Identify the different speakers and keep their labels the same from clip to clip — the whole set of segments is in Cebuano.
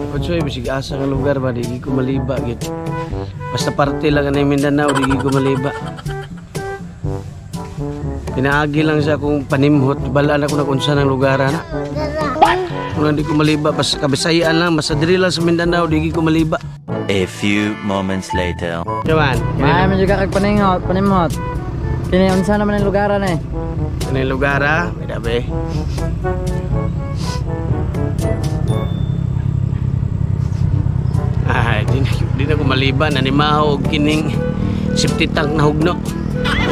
Speaker 1: Patsoy, bisig asa nga lugar ba, di ko maliba gid. Basta parte lang ang Mindanao, di ko maliba. Pinaagi lang sa akong panimhot, balaan ako na kung saan ang lugar na. Kung hindi ko maliba, basta kabisayaan lang, basta diri lang sa Mindanao, di ko maliba.
Speaker 2: A few moments later.
Speaker 1: Jaman,
Speaker 3: Maayo man jud ka kag paninghot, panimhot. Kini unsa naman ang lugaran eh?
Speaker 1: Ano yung lugar ah? May dabi. Ay, di na ko maliban. Nanimaho og kining safety tank na hugno.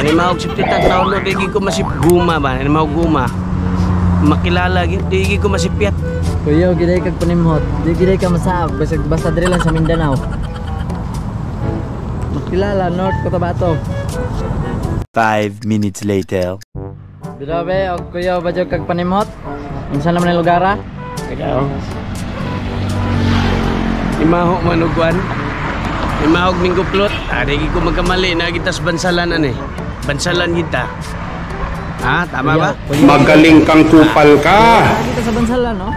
Speaker 1: Nanimaho og safety tank na hugno. Di ko masip guma ba? Nanimaho guma. Makilala, di ko masipyat.
Speaker 3: Kuya, giday kag panimhot. Di giday ka masaab basta basta diri lang sa Mindanao. Makilala North Cotabato.
Speaker 2: 5 minutes later.
Speaker 3: Bidabe, og kuya ba jud kag panimhot? Unsa naman ang lugar ah?
Speaker 1: Ikaw. Nimaho man og kwan. Nimaho og minggo plot. Ah, di ko magkamali na kita sa bansalan ani. Bansalan kita. Ha, tama ba?
Speaker 3: Kuya,
Speaker 4: Magaling kang kupal ka.
Speaker 3: kita sa bansalan, no?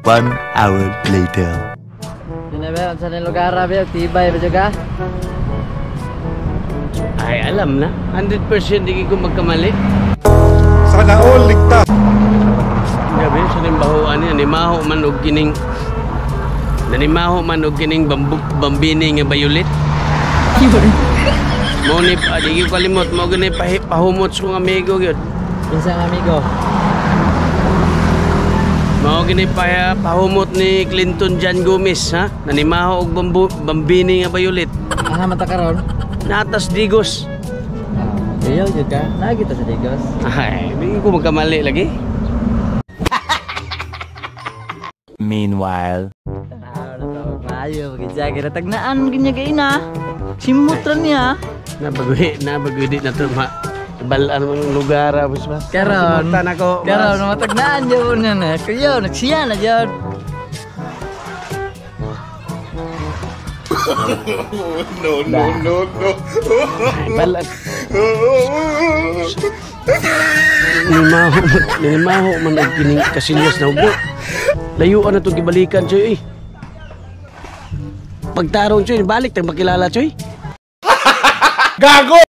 Speaker 2: 1 hour later.
Speaker 3: Dinabe, unsa ni lugar ah, be? Tibay ba jud ka?
Speaker 1: Ay, alam na. 100% di ko magkamali.
Speaker 4: Sana all ligtas.
Speaker 1: Gabi sa ning bahuan niya, nimaho man og kining nanimaho man og kining bambuk bambini nga violet. Mo ni pa, di ko kalimot, mo gani pahumot sa kong amigo gyud.
Speaker 3: Kinsa ang amigo?
Speaker 1: Mao gini pa pahumot ni Clinton Jan Gomez ha. Nanimaho og bambini nga violet.
Speaker 3: Aha man ta karon?
Speaker 1: Natas Digos.
Speaker 3: Kuya, jud ka? Naa kita sa Digos.
Speaker 1: Ay, di ko magkamali lagi.
Speaker 2: Meanwhile.
Speaker 3: Tanaw na to, maayo gid siya tagnaan gid niya kay na. Simot ra niya.
Speaker 1: Na bagoy di na to ma. Balaan mo ng lugar, ah, boss ba?
Speaker 3: Karon.
Speaker 1: Simutan ako.
Speaker 3: Karon matagnaan jud niya na. Kuya, nagsiya na jud.
Speaker 4: No, no, no, no.
Speaker 1: Ay, balaan. Nimaho man og kining kasilyas na ubo. Layuan na itong gibalikan, Choy. Eh. Pagtarong, Choy, balik tayong makilala, Choy.
Speaker 4: Gago!